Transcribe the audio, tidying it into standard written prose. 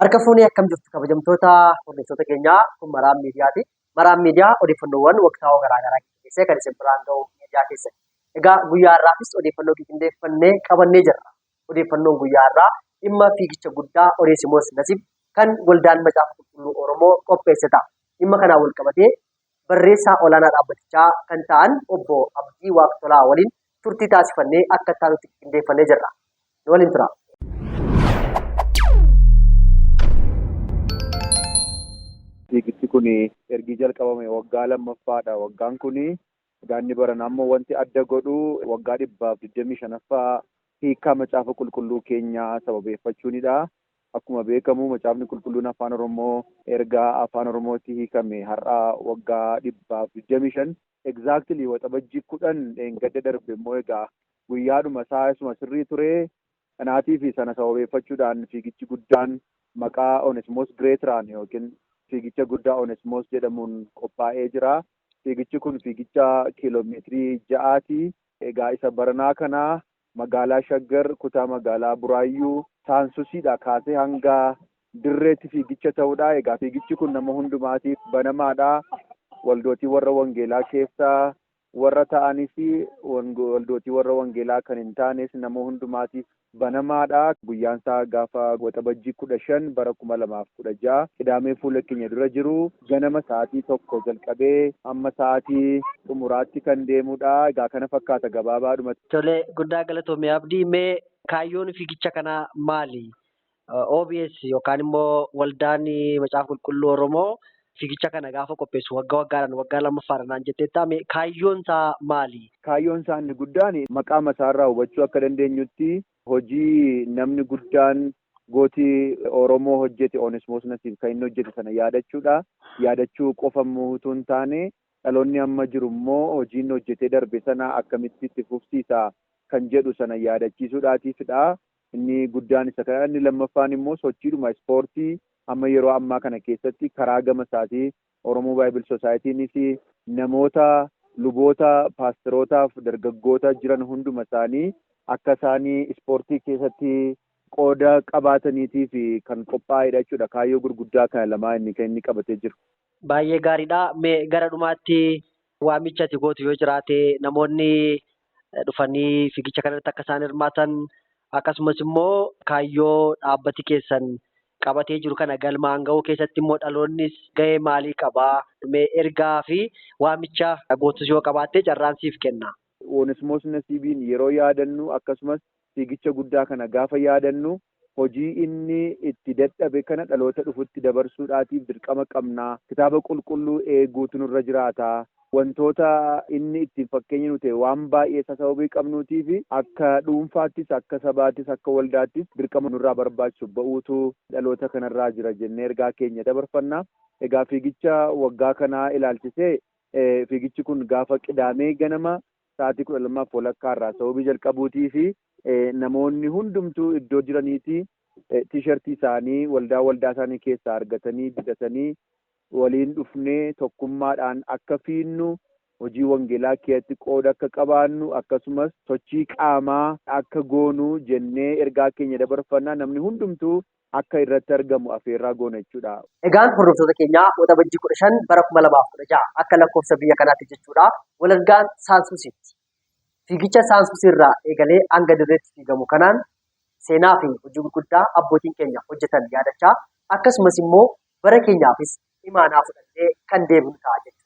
Harka fuunee akkam jirtu kabajamtoota hordoftoota keenyaa kun Maraan Miidiyaati. Maraan Miidiyaa odeeffannoowwan waqtaawoo garaa garaa qindeessee kan isin biraan ga'u miidiyaa keessani. Egaa guyyaa har'aafis odeeffannoo qindeeffannee qabannee jirra. Odeeffannoon guyyaa har'aa dhimma fiigicha guddaa Oneesimoos Nasiib kan Waldaan Macaafa Qulqulluu Oromoo qopheesse ta'a. Dhimma kanaan wal qabatee barreessaa olaanaa dhaabbatichaa kan ta'an obbo Abdii Waaqtolaa waliin turtii taasifannee akka itti aanutti qindeeffannee jirra. Nu waliin turaa. Fiigichi kun ergi jalqabame waggaa lammaffaadha. Waggaan kun egaa inni baranaa immoo wanti adda godhu waggaa 125ffaa hiikkaa macaafa qulqulluu keenyaa sababeeffachuunidha. Akkuma beekamu macaafni qulqulluun afaan Oromoo erga afaan Oromootti hiikame har'a waggaa 125 exactly waxabajjii 10 dheengadda darbe immoo egaa guyyaadhuma isaa isuma sirrii ture. Kanaatii fi sana sababeeffachuudhaan fiigichi guddaan maqaa Onesmoos Great Run yookiin fiigicha guddaa Onesmoos jedhamuun qophaa'ee jira. Fiigichi kun fiigicha kiiloomeetirii 6ti. Egaa isa baranaa kana magaalaa Shaggar kutaa magaalaa Buraayyuu Saansusiidha kaasee hanga dirreetti fiigicha ta'udha. Egaa fiigichi kun nama hundumaatiif banamaadha. Waldootii warra wangeelaa keessaa warra ta'anis waldootii warra wangeelaa kan hin taanes nama hundumaatiif banamaadha. Guyyaan isaa gaafa waxabajjii 15 bara 2016 qidaamee fuula keenya dura jiru ganama sa'aatii 1 jalqabee hamma sa'aatii xumuraatti kan deemudha. Egaa kana fakkaata gabaabaadhumatti. Tole guddaa galatoomi Abdii mee kaayyoon fiigicha kanaa maali? OBS yookaan immoo Waldaan Macaafa Qulqulluu Oromoo fiigicha kana gaafa qopheessu waggaa waggaadhaan waggaa lammaffaadha naan jetteetta. Mee kaayyoon isaa maali? Kaayyoon isaa inni guddaan maqaama isaarraa hubachuu akka dandeenyutti hojii namni guddaan gooti Oromoo hojjete Onesmoos Nasiib kan inni hojjete sana yaadachuudha. Yaadachuu qofa immoo utuu hin taane dhaloonni amma jiru immoo hojii inni hojjetee darbe sana akkamitti itti fufsiisa kan jedhu sana yaadachiisuudhaatiifidha. Inni guddaan isa kana. Inni lammaffaan immoo sochiidhuma ispoortii amma yeroo ammaa kana keessatti karaa gama isaatii Oromoo Baayibil Soosaayitiinis namoota luboota, paastorootaaf dargaggoota jiran hunduma isaanii akka isaanii ispoortii keessatti qooda qabaataniitiif kan qophaa'edha jechuudha. Kaayyoo gurguddaa kana lamaa inni kan inni qabatee jiru. Baay'ee gaariidha. Mee gara dhumaatti waamicha ati gootu yoo jiraate namoonni dhufanii fiigicha kanarratti akka isaan hirmaatan akkasumas immoo kaayyoo dhaabbati keessan qabatee jiru kana galmaan ga'uu keessatti immoo dhaloonnis ga'ee maalii qabaa? Mee ergaa fi waamicha gootus yoo qabaatte carraan siif kenna. Onesmoos Nasiibiin yeroo yaadannu akkasumas fiigicha guddaa kana gaafa yaadannu hojii inni itti dadhabe kana dhaloota dhufutti dabarsuudhaatiif dirqama qabna. Kitaaba qulqulluu eeguutu nurra jiraata. Wantoota inni ittiin fakkeenya nu ta'e waan baay'ee isaa sababii qabnuutiif akka dhuunfaattis akka sabaattis akka waldaattis dirqama nurraa barbaachisu ba'uutu dhaloota kanarraa jira jennee ergaa keenya dabarfanna. Egaa fiigicha waggaa kanaa ilaalchisee fiigichi kun gaafa qidaamee ganama sa'aatii 12:30 irraa sababii jalqabuutii fi namoonni hundumtuu iddoo jiraniitii tiishartii isaanii waldaa waldaa isaanii keessaa argatanii bitatanii waliin dhufnee tokkummaadhaan akka fiinnu hojii wangeelaa keessatti qooda akka qabaannu akkasumas sochii qaamaa akka goonu jennee ergaa keenya dabarfannaa namni hundumtuu akka irratti argamu afeerraa goona jechuudha. Egaan hordoftoota keenyaa Waxabajjii 15 bara 2016 akka lakkoofsa biyya kanaatti jechuudha walargaan Saansuusitti. Fiigicha Saansuusii irraa eegalee hanga dirreetti fiigamu kanaan seenaa fi hojii gurguddaa abbootiin keenya hojjetan yaadachaa akkasumas immoo bara keenyaafis imaanaa fudhannee kan deebinu ta'a jechuudha.